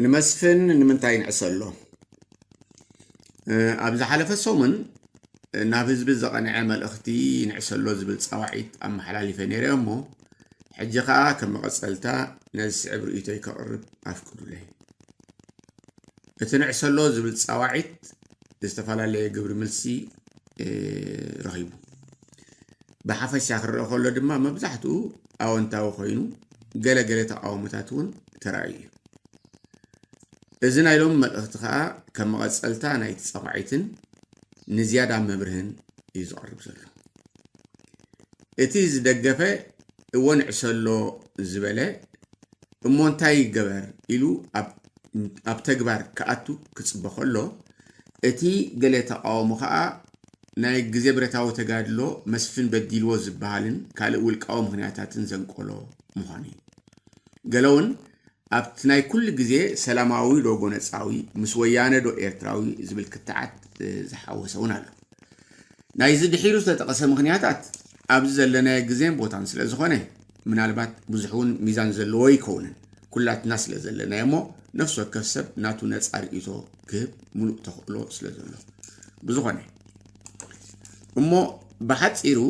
ንመስፍን ንምንታይ ንዕሰሎ? ኣብ ዝሓለፈ ሰሙን ናብ ህዝቢ ዘቐንዐ መልእኽቲ ንዕሰሎ ዝብል ጻዋዒት ኣመሓላሊፈ ነይረ እሞ፣ ሕጂ ኸኣ ከም መቐጸልታ ነዚ ዝስዕብ ርእይቶይ ከቕርብ ኣፍቅዱለይ። እቲ ንዕሰሎ ዝብል ጻዋዒት ዝተፈላለየ ግብሪ ምልሲ ረኺቡ። ብሓፈሻ ክረአ ከሎ ድማ መብዛሕትኡ ኣወንታዊ ኮይኑ፣ ገለ ገለ ተቓውሞታት እውን ተራእዩ እዩ። እዚ ናይ ሎሚ መልእኽቲ ከኣ ከም መቐጸልታ ናይቲ ጻዋዒትን ንዝያዳ መብርህን እዩ ዝቐርብ ዘሎ። እቲ ዝደገፈ እወ ንዕሰሎ ዝበለ እሞ እንታይ ይገበር ኢሉ ኣብ ተግባር ክኣቱ ክጽበ ከሎ፣ እቲ ገለ ተቓውሞ ከኣ ናይ ግዜ ብረታዊ ተጋድሎ መስፍን በዲልዎ ዝበሃልን ካልእ ውልቃዊ ምኽንያታትን ዘንቆሎ ምዃኑ እዩ። ገለ እውን ኣብቲ ናይ ኩሉ ግዜ ሰላማዊ ዶ ጎነጻዊ፣ ምስ ወያነ ዶ ኤርትራዊ ዝብል ክትዓት ዝሓወሰ እውን ኣሎ። ናይዚ ድሒሩ ዝተጠቐሰ ምኽንያታት ኣብዚ ዘለናዮ ግዜን ቦታን ስለ ዝኾነ፣ ምናልባት ብዙሕ እውን ሚዛን ዘለዎ ኣይከውንን። ኩላትና ስለ ዘለናዮ እሞ፣ ነፍሲ ወከፍ ሰብ ናቱ ነጻ ርእይቶ ክህብ ምሉእ ተኽእሎ ስለ ዘሎ። ብዝኾነ እሞ፣ ብሓጺሩ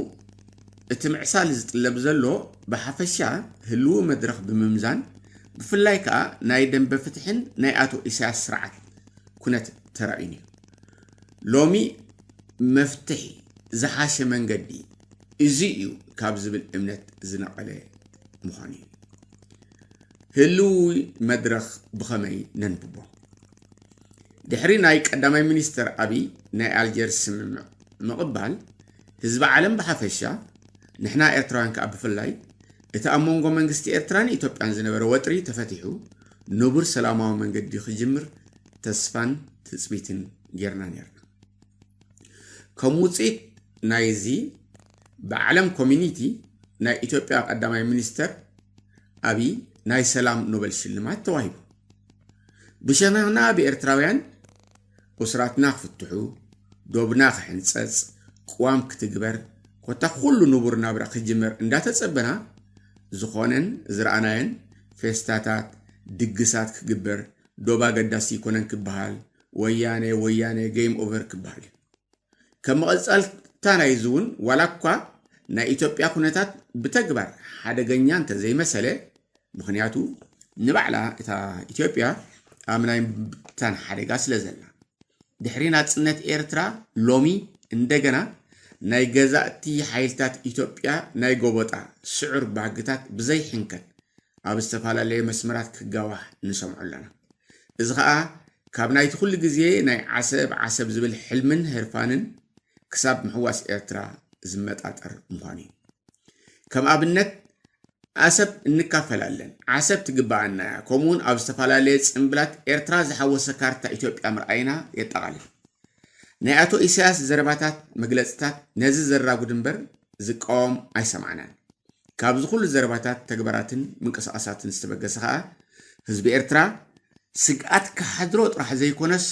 እቲ ምዕሳል ዝጥለብ ዘሎ ብሓፈሻ ህልዊ መድረኽ ብምምዛን፣ ብፍላይ ከኣ ናይ ደንበ ፍትሕን ናይ ኣቶ ኢሳያስ ስርዓት ኩነት ተራእዩን እዩ። ሎሚ መፍትሒ ዝሓሸ መንገዲ እዚ እዩ ካብ ዝብል እምነት ዝነቐለ ምዃኑ እዩ። ህልዊ መድረኽ ብኸመይ ነንብቦ? ድሕሪ ናይ ቀዳማይ ሚኒስተር ኣብይ ናይ ኣልጀርስ ስምምዕ ምቕባል፣ ህዝቢ ዓለም ብሓፈሻ፣ ንሕና ኤርትራውያን ከኣ ብፍላይ፣ እቲ ኣብ መንጎ መንግስቲ ኤርትራን ኢትዮጵያን ዝነበረ ወጥሪ ተፈቲሑ፣ ንቡር ሰላማዊ መንገዲ ክጅምር ተስፋን ትጽቢትን ጌርና ኔርና። ከም ውጽኢት ናይዚ፣ ብዓለም ኮሚኒቲ ናይ ኢትዮጵያ ቀዳማይ ሚኒስተር ኣብይ ናይ ሰላም ኖበል ሽልማት ተዋሂቡ። ብሸነኽና ብኤርትራውያን፣ እሱራትና ክፍትሑ፣ ዶብና ክሕንጸጽ፣ ቅዋም ክትግበር፣ ኮታ ኩሉ ንቡር ናብራ ክጅመር እንዳተጸበና፣ ዝኾነን ዝረኣናዮን ፌስታታት፣ ድግሳት ክግበር፣ ዶብ ኣገዳሲ ይኮነን ክበሃል፣ ወያነ፣ ወያነ፣ ጌም ኦቨር ክበሃል እዩ። ከም መቐጸልታ ናይዚ እውን፣ ዋላ እኳ ናይ ኢትዮጵያ ኩነታት ብተግባር ሓደገኛ እንተዘይመሰለ፣ ምኽንያቱ ንባዕላ እታ ኢትዮጵያ ኣብ ናይ ምብታን ሓደጋ ስለ ዘላ። ድሕሪ ናጽነት ኤርትራ ሎሚ እንደገና ናይ ገዛእቲ ሓይልታት ኢትዮጵያ ናይ ጎበጣ ስዑር ባህግታት ብዘይሕንከት ኣብ ዝተፈላለየ መስመራት ክጋዋሕ ንሰምዖ ኣለና። እዚ ኸኣ ካብ ናይቲ ኩሉ ግዜ ናይ ዓሰብ ዓሰብ ዝብል ሕልምን ህርፋንን ክሳብ ምሕዋስ ኤርትራ ዝመጣጠር ምዃኑ እዩ። ከም ኣብነት፣ ዓሰብ እንካፈላለን፣ ዓሰብ ትግበኣና እያ፣ ከምኡውን ኣብ ዝተፈላለየ ጽምብላት ኤርትራ ዝሓወሰ ካርታ ኢትዮጵያ ምርኣይና የጠቓልል። ናይ ኣቶ ኢሳያስ ዘረባታት፣ መግለጽታት ነዚ ዘራጉድ እምበር ዝቃወም ኣይሰማዕናን። ካብዚ ኩሉ ዘረባታት፣ ተግባራትን ምንቅስቓሳትን ዝተበገሰ ኸኣ፣ ህዝቢ ኤርትራ ስግኣት ክሓድሮ ጥራሕ ዘይኮነስ፣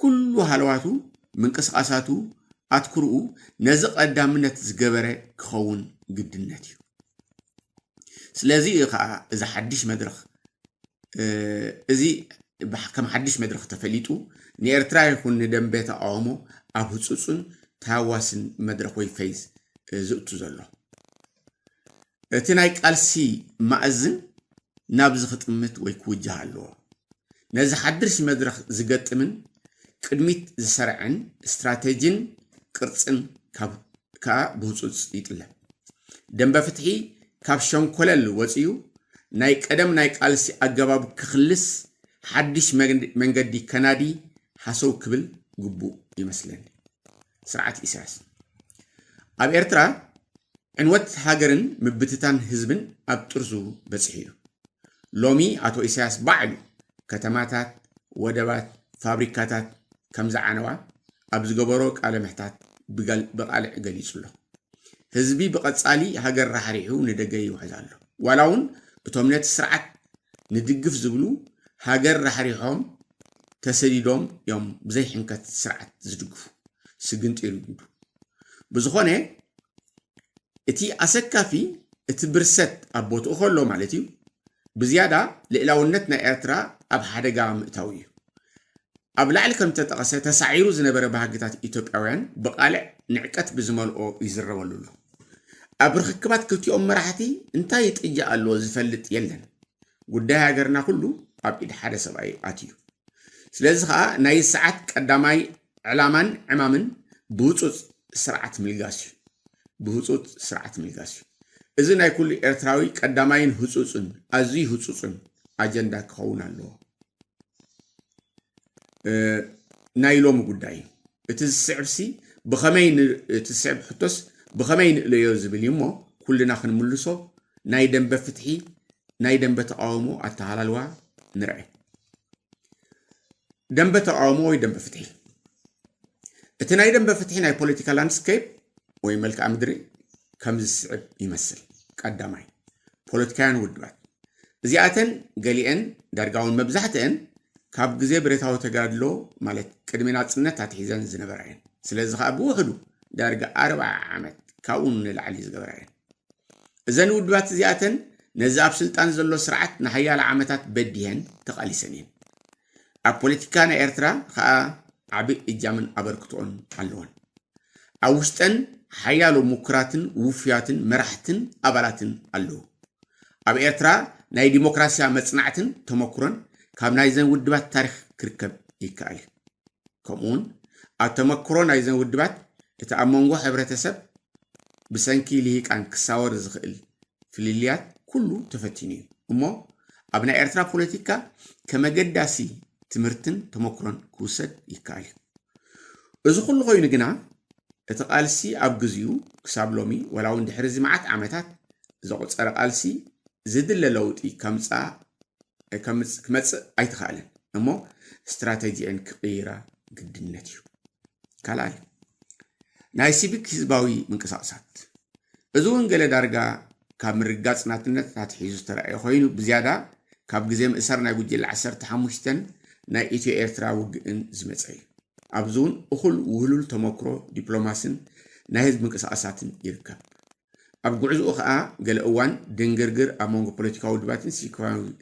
ኩሉ ሃለዋቱ፣ ምንቅስቓሳቱ፣ ኣትኩርኡ ነዚ ቀዳምነት ዝገበረ ክኸውን ግድነት እዩ። ስለዚ እዩ ኸኣ እዚ ሓድሽ መድረኽ፣ እ፣ እዚ ብሓ-፣ ከም ሓድሽ መድረኽ ተፈሊጡ፣ ንኤርትራ ይኹን ንደንበ ተቃውሞ ኣብ ህጹጽን ተሃዋስን መድረኽ ወይ ፌዝ፣ እ፣ ዝእቱ ዘሎ። እቲ ናይ ቃልሲ ማእዝን ናብዚ ክጥምት ወይ ክውጃህ ኣለዎ። ነዚ ሓድሽ መድረኽ ዝገጥምን ቅድሚት ዝሰርዕን ስትራተጂን ቅርጽን ካብ፣ ከኣ ብህጹጽ ይጥለብ። ደንበ ፍትሒ ካብ ሸንኮለል ወጺኡ፣ ናይ ቀደም ናይ ቃልሲ ኣገባብ ክኽልስ፣ ሓድሽ መን-፣ መንገዲ ከናዲ ሃሰው ክብል ግቡእ ይመስለኒ። ስርዓት ኢሳያስ ኣብ ኤርትራ ዕንወት ሃገርን ምብትታን ህዝብን ኣብ ጥርዙ በጺሑ እዩ። ሎሚ ኣቶ ኢሳያስ ባዕሉ ከተማታት፣ ወደባት፣ ፋብሪካታት ከም ዝዓነዋ ኣብ ዝገበሮ ቃለ ምሕታት ብገል-፣ ብቃልዕ ገሊጹ ኣሎ። ህዝቢ ብቐጻሊ ሃገር ራሕሪሑ ንደገ ይውሕዝ ኣሎ። ዋላ እውን እቶም ነቲ ስርዓት ንድግፍ ዝብሉ ሃገር ራሕሪሖም ተሰዲዶም እዮም ብዘይ ሕንከት ስርዓት ዝድግፉ፣ ስግንጢር ይብሉ። ብዝኾነ እቲ ኣሰካፊ፣ እቲ ብርሰት ኣብ ቦትኡ ከሎ ማለት እዩ፣ ብዝያዳ ልእላውነት ናይ ኤርትራ ኣብ ሓደጋ ምእታው እዩ። ኣብ ላዕሊ ከም ተጠቐሰ ተሳዒሩ ዝነበረ ባህግታት ኢትዮጵያውያን ብቓልዕ ንዕቀት ብዝመልኦ ይዝረበሉ ኣሎ። ኣብ ርኽክባት ክልቲኦም መራሕቲ እንታይ ጥጃ ኣለዎ ዝፈልጥ የለን። ጉዳይ ሃገርና ኩሉ ኣብ ኢድ ሓደ ሰብኣይ ኣትዩ። ስለዚ ኸኣ ናይ ሰዓት ቀዳማይ ዕላማን ዕማምን ብህጹጽ ስርዓት ምልጋስ እዩ። ብህጹጽ ስርዓት ምልጋስ እዩ። እዚ ናይ ኩሉ ኤርትራዊ ቀዳማይን ህጹጽን ኣዝዩ ህጹጽን ኣጀንዳ ክኸውን ኣለዎ። ናይ ሎሚ ጉዳይ እዩ። እቲ ዝስዕብሲ ብኸመይ እቲ ዝስዕብ ሕቶስ ብኸመይ ንእለዮ ዝብል እዩ እሞ ኩልና ክንምልሶ ናይ ደንበ ፍትሒ ናይ ደንበ ተቃውሞ ኣተሃላልዋ ንርአ። ደንበ ተቃውሞ ወይ ደንበ ፍትሒ። እቲ ናይ ደንበ ፍትሒ ናይ ፖለቲካ ላንድስኬፕ ወይ መልክዓ ምድሪ ከም ዝስዕብ ይመስል። ቀዳማይ፣ ፖለቲካውያን ውድባት። እዚኣተን ገሊአን ዳርጋ እውን መብዛሕትአን ካብ ግዜ ብረታዊ ተጋድሎ ማለት ቅድሚ ናጽነት ኣትሒዘን ዝነበራ እየን። ስለዚ ከኣ ብውሕዱ ዳርጋ ኣርብዓ ዓመት ካብኡ ንላዕሊ ዝገበራ እየን። እዘን ውድባት እዚኣተን ነዚ ኣብ ስልጣን ዘሎ ስርዓት ንሓያለ ዓመታት በዲሀን ተቓሊሰን እየን። ኣብ ፖለቲካ ናይ ኤርትራ ከኣ ዓቢ እጃምን ኣበርክቶኦን ኣለወን። ኣብ ውሽጠን ሓያሎ ምኩራትን ውፉያትን መራሕትን ኣባላትን ኣለዉ። ኣብ ኤርትራ ናይ ዲሞክራስያ መጽናዕትን ተመኩሮን ካብ ናይዘን ውድባት ታሪኽ ክርከብ ይከኣል እዩ። ከምኡውን ኣብ ተመክሮ ናይዘን ውድባት እቲ ኣብ መንጎ ሕብረተሰብ ብሰንኪ ልሂቃን ክሳወር ዝኽእል ፍልልያት ኩሉ ተፈቲኑ እዩ እሞ ኣብ ናይ ኤርትራ ፖለቲካ ከም ኣገዳሲ ትምህርትን ተመክሮን ክውሰድ ይከኣል እዩ። እዚ ኩሉ ኮይኑ ግና እቲ ቃልሲ ኣብ ግዚኡ ክሳብ ሎሚ ዋላ እውን ድሕሪ እዚ መዓት ዓመታት ዘቑጸረ ቃልሲ ዝድለ ለውጢ ከምጻ ክመጽእ ኣይተኻእለን እሞ ስትራተጂአን ክቕይራ ግድነት እዩ። ካልኣይ ናይ ሲቪክ ህዝባዊ ምንቅስቃሳት እዚ እውን ገለ ዳርጋ ካብ ምርግጋጽ ናጽነት ኣትሒዙ ዝተረኣየ ኮይኑ ብዝያዳ ካብ ግዜ ምእሳር ናይ ጉጅለ ዓሰርተ ሓሙሽተን ናይ ኢትዮ ኤርትራ ውግእን ዝመጸ እዩ። ኣብዚ እውን እኹል ውህሉል ተመክሮ ዲፕሎማስን ናይ ህዝቢ ምንቅስቃሳትን ይርከብ። ኣብ ጉዕዝኡ ከኣ ገለ እዋን ድንግርግር ኣብ መንጎ ፖለቲካዊ ውድባትን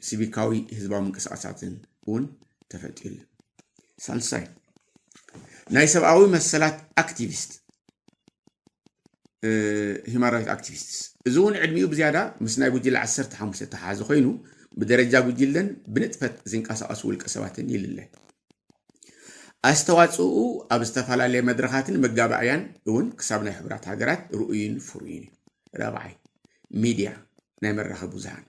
ሲቪካዊ ህዝባዊ ምንቅስቃሳትን እውን ተፈጢሩ እዩ። ሳልሳይ ናይ ሰብኣዊ መሰላት ኣክቲቪስት ሂማን ራይት ኣክቲቪስትስ እዚ እውን ዕድሚኡ ብዝያዳ ምስ ናይ ጉጅለ ዓሰርተ ሓሙሽተ ተሓዘ ኮይኑ ብደረጃ ጉጅለን ብንጥፈት ዝንቀሳቀሱ ውልቀ ሰባትን ይልለ። ኣስተዋፅኡ ኣብ ዝተፈላለየ መድረኻትን መጋባእያን እውን ክሳብ ናይ ሕቡራት ሃገራት ርኡይን ፍሩይን እዩ። ራብዓይ ሚድያ ናይ መራኸቢ ብዙሃን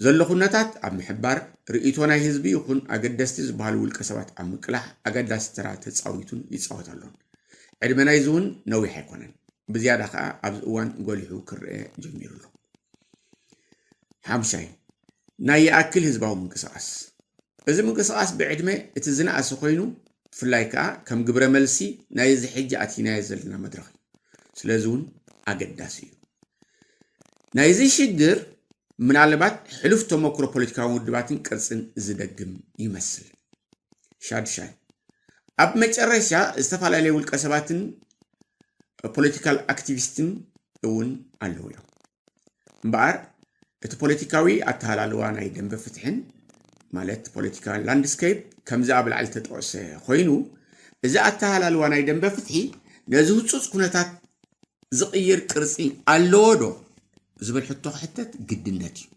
ዘሎ ኩነታት ኣብ ምሕባር ርእይቶ ናይ ህዝቢ ይኹን ኣገደስቲ ዝበሃሉ ውልቀ ሰባት ኣብ ምቅላሕ ኣገዳሲ ተራ ተፃዊቱን ይፃወት ኣሎን። ዕድመ ናይዚ እውን ነዊሕ ኣይኮነን። ብዝያዳ ከዓ ኣብዚ እዋን ጎሊሑ ክረአ ጀሚሩ ኣሎ። ሓምሻይ ናይ ይኣክል ህዝባዊ ምንቅስቃስ እዚ ምንቅስቃስ ብዕድመ እቲ ዝነኣሰ ኮይኑ ብፍላይ ከዓ ከም ግብረ መልሲ ናይዚ ሕጂ ኣቲናዮ ዘለና መድረኽ እዩ። ስለዚ እውን ኣገዳሲ እዩ። ናይዚ ሽግር ምናልባት ሕሉፍ ተመክሮ ፖለቲካዊ ውድባትን ቅርፅን ዝደግም ይመስል። ሻድሻይ ኣብ መጨረሻ ዝተፈላለዩ ውልቀ ሰባትን ፖለቲካል ኣክቲቪስትን እውን ኣለዉ እዮም። እምበኣር እቲ ፖለቲካዊ ኣተሃላልዋ ናይ ደንበ ፍትሕን ማለት ፖለቲካል ላንድስኬፕ ከምዚ ኣብ ላዕሊ ተጠቕሰ ኮይኑ እዚ ኣተሃላልዋ ናይ ደንበ ፍትሒ ነዚ ህፁፅ ኩነታት ዝቕይር ቅርፂ ኣለዎ ዶ ዝብል ሕቶ ክሕተት ግድነት እዩ።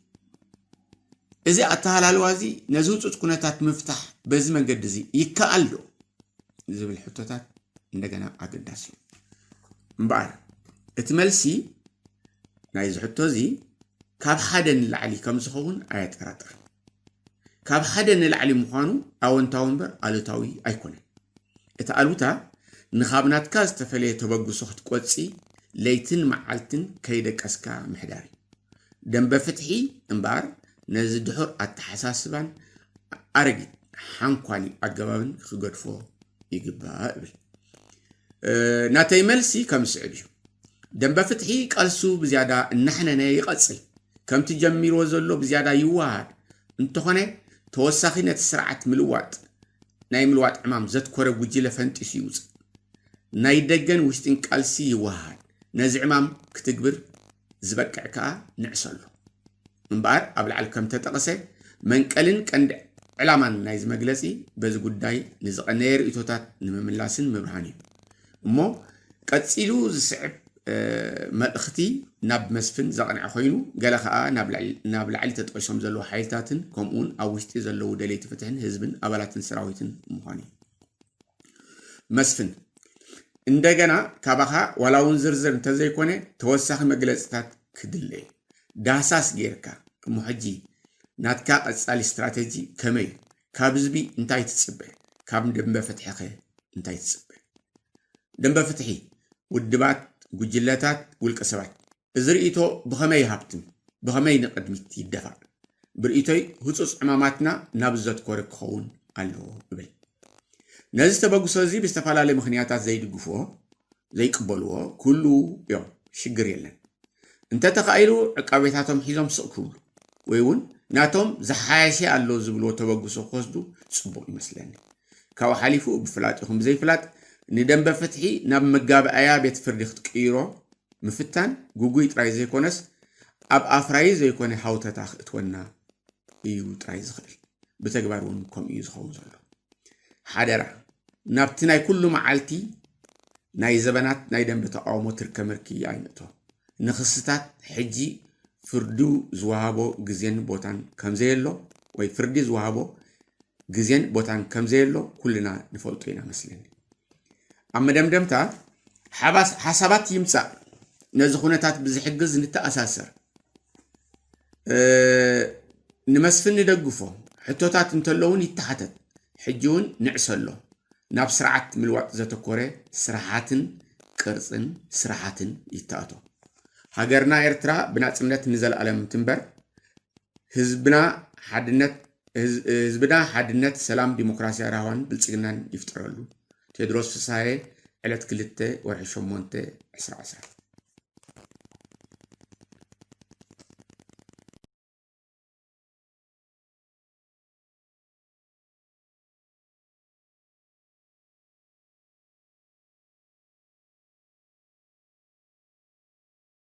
እዚ ኣተሃላልዋ እዚ ነዚ ህፁፅ ኩነታት ምፍታሕ በዚ መንገዲ እዚ ይከኣል ዶ ዝብል ሕቶታት እንደገና ኣገዳሲ እዩ። እምበኣር እቲ መልሲ ናይዚ ሕቶ እዚ ካብ ሓደ ንላዕሊ ከም ዝኸውን ኣየጠራጥርን። ካብ ሓደ ንላዕሊ ምዃኑ ኣወንታዊ እምበር ኣሉታዊ ኣይኮነን። እቲ ኣሉታ ንኻብ ናትካ ዝተፈለየ ተበግሶ ክትቆፂ ለይትን መዓልትን ከይደቀስካ ምሕዳር እዩ። ደንበ ፍትሒ እምበኣር ነዚ ድሑር ኣተሓሳስባን ኣረጊት ሓንኳሊ ኣገባብን ክገድፎ ይግባእ እብል። ናተይ መልሲ ከም ዝስዕብ እዩ። ደንበ ፍትሒ ቃልሱ ብዝያዳ እናሕነነ ይቐጽል። ከምቲ ጀሚርዎ ዘሎ ብዝያዳ ይወሃድ። እንተኾነ ተወሳኺ ነቲ ስርዓት ምልዋጥ ናይ ምልዋጥ ዕማም ዘትኮረ ጉጅለ ፈንጢሱ ይውፅእ። ናይ ደገን ውሽጥን ቃልሲ ይወሃድ። ነዚ ዕማም ክትግብር ዝበቅዕ ከኣ ንዕሰሎ። እምበኣር ኣብ ላዕሊ ከም ተጠቐሰ መንቀልን ቀንዲ ዕላማን ናይዚ መግለጺ በዚ ጉዳይ ንዝቐነየ ርእይቶታት ንምምላስን ምብርሃን እዩ። እሞ ቀጺሉ ዝስዕብ መልእኽቲ ናብ መስፍን ዘቕንዐ ኮይኑ፣ ገለ ከኣ ናብ ላዕሊ ተጠቂሶም ዘለዉ ሓይልታትን ከምኡውን ኣብ ውሽጢ ዘለዉ ደለይቲ ፍትሕን ህዝብን ኣባላትን ሰራዊትን ምዃኑ እዩ። መስፍን፣ እንደገና ካባኻ ዋላ እውን ዝርዝር እንተዘይኮነ ተወሳኺ መግለፅታት ክድለ እዩ። ዳህሳስ ጌርካ እሞ ሕጂ ናትካ ቀፃሊ ስትራተጂ ከመይ እዩ? ካብ ህዝቢ እንታይ ትፅበ? ካብ ደንበ ፍትሒ ከ እንታይ ትፅበ? ደንበ ፍትሒ፣ ውድባት፣ ጉጅለታት፣ ውልቀ ሰባት፣ እዚ ርእይቶ ብኸመይ ይሃብትም? ብኸመይ ንቕድሚት ይደፋእ? ብርእይቶይ ህፁፅ ዕማማትና ናብ ዘትኮረ ክኸውን ኣለዎ እብል። ነዚ ተበግሶ እዚ ብዝተፈላለየ ምኽንያታት ዘይድግፍዎ፣ ዘይቅበልዎ ክህልዉ እዮም። ሽግር የለን። እንተተኻኢሉ ዕቃቤታቶም ሒዞም ስቕ ክብሉ ወይ እውን ናቶም ዝሓያሸ ኣሎ ዝብልዎ ተበግሶ ክወስዱ ፅቡቕ ይመስለኒ። ካብኡ ሓሊፉ ብፍላጥ ይኹን ብዘይፍላጥ ንደንበ ፍትሒ ናብ መጋባእያ ቤት ፍርዲ ክትቅይሮ ምፍታን ግጉይ ጥራይ ዘይኮነስ ኣብ ኣፍራዪ ዘይኮነ ሃውተታ ክእትወና እዩ ጥራይ ዝኽእል። ብተግባር እውን ከምኡ እዩ ዝኸውን ዘሎ። ሓደራ፣ ናብቲ ናይ ኩሉ መዓልቲ ናይ ዘበናት ናይ ደንበ ተቃውሞ ትርከ ምርኪ ኣይንእቶ። ንኽስታት ሕጂ ፍርዱ ዝወሃቦ ግዜን ቦታን ከምዘየሎ ወይ ፍርዲ ዝወሃቦ ግዜን ቦታን ከምዘየሎ ኩልና ንፈልጦ ኢና መስለኒ። ኣብ መደምደምታ ሓባስ ሓሳባት ይምጻእ ነዚ ኩነታት ብዝሕግዝ ንተኣሳሰር። ንመስፍን ንደግፎ፣ ሕቶታት እንተለውን ይተሓተት። ሕጂ እውን ንዕሰሎ፣ ናብ ስርዓት ምልዋጥ ዘተኮረ ስራሓትን ቅርጽን ስራሓትን ይተኣቶ። ሃገርና ኤርትራ ብናጽነት ንዘለኣለም ትንበር። ህዝብና ሓድነት ህዝብና ሓድነት፣ ሰላም፣ ዲሞክራስያ፣ ራህዋን ብልጽግናን ይፍጠረሉ። ቴድሮስ ፍስሃየ፣ ዕለት ክልተ ወርሒ ሸሞንተ ዕስራ ዕስራ።